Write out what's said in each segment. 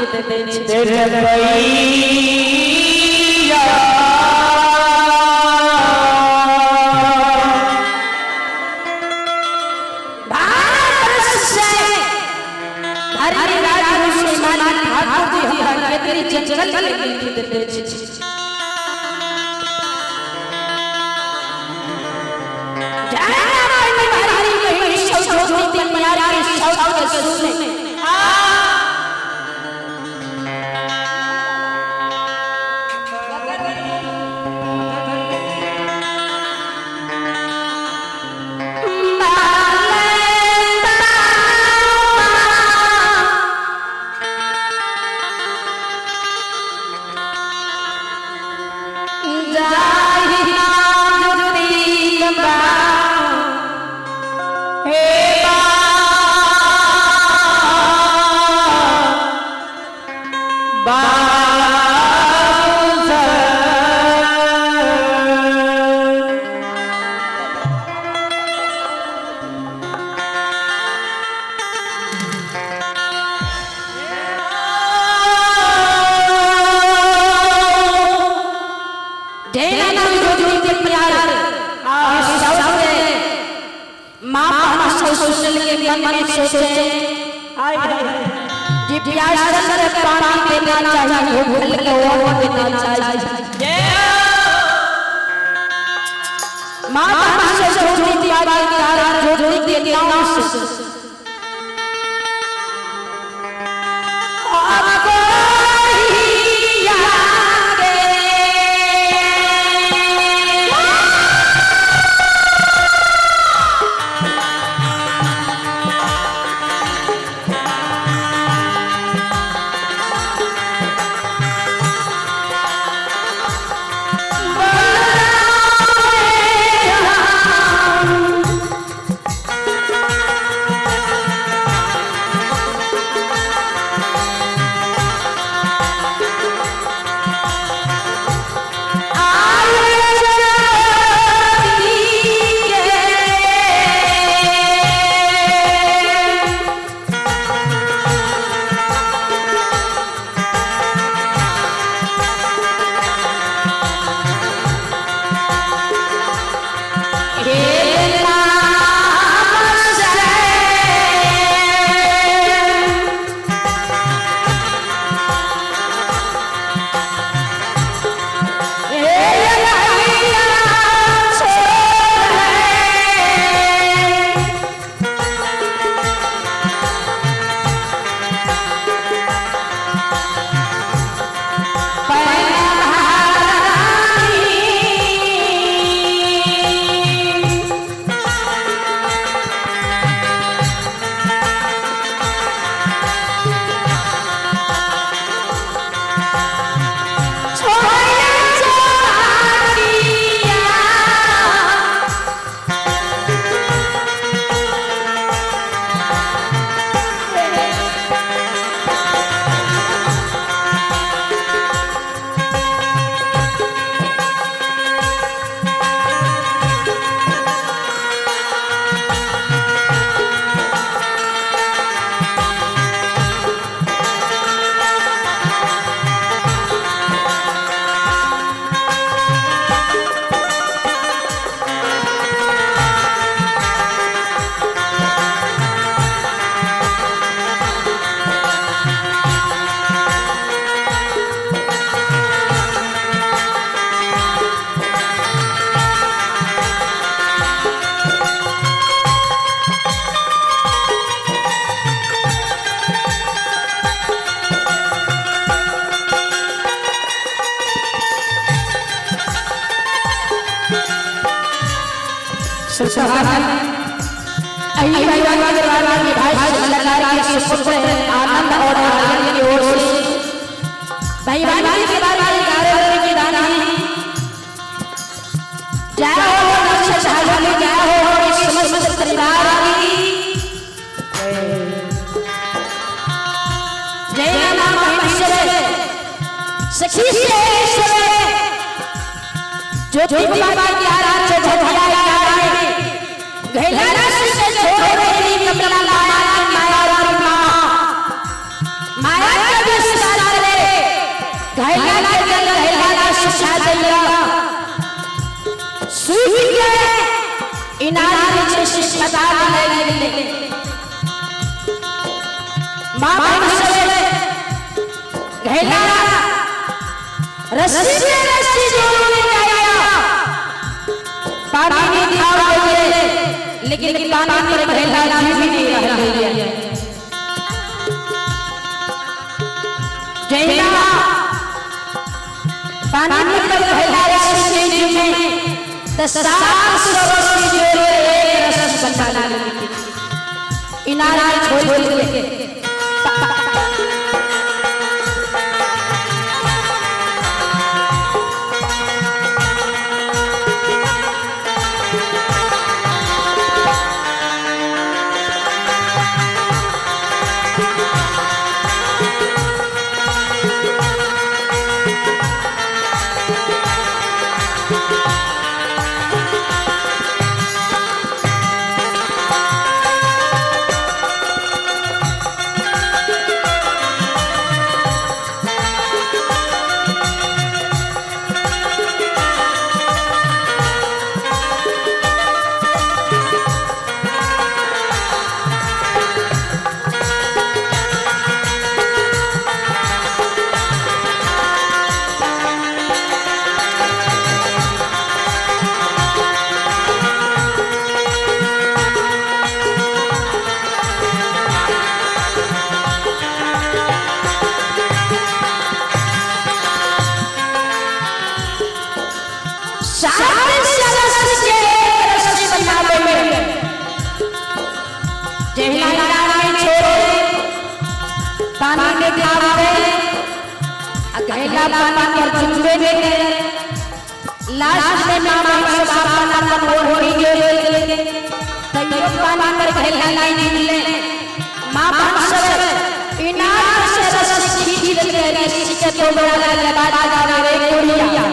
लिख देने छै। ठाकुर जी हमरा केतरी जंगल में लिख देने छै। पानी देना चाहिए, भूल के और देना चाहिए। माँ से ज्योति बाबा ज्योति के नाम से आनंद और आर्यन की ओर से भाई भाई के बारे में 11 की दानी जय हो नक्शा जय हो समस्त परिवार की जय नाम महेश्वर सखी से ज्योति बाबा की आराध्य झटिया घैला से छोड़ मेरी कमला माया माया माँ माया के इनार में से पता लगे मां से घैला रस्सी में रस्सी जोड़ के आया, पानी में खाओ गए, लेकिन पानी पर घैला जी नहीं रह गई। जैना पानी पर घैला रस्सी में जुमे तो 700 रस्सी जोड़ एक रस्सी बना लेती, इनार छोड़ के। पानी में खावे घैला पानी पर चुबे नहीं, लास्ट में मामा सब अपन अपन ओढ़ी गेले, तैयो पानी पर घैला नहीं मिले। माँ बाप सब इनार से रस्सी खींच के रस्सी के तो बड़ा लगा लगा रे कोड़िया।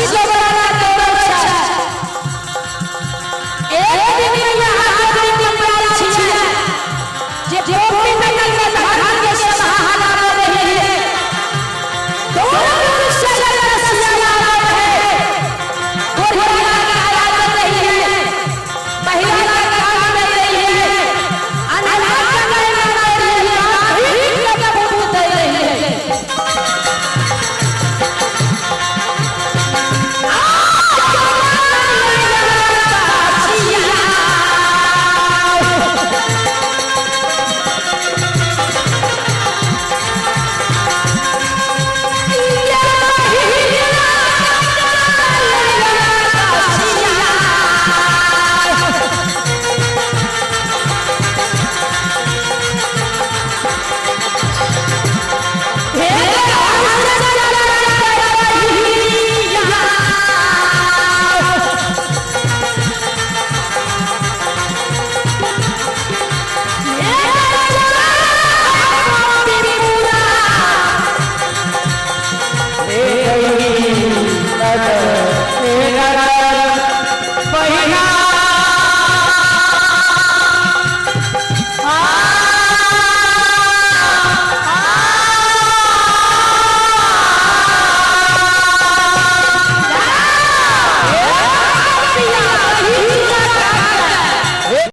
अच्छी जगह।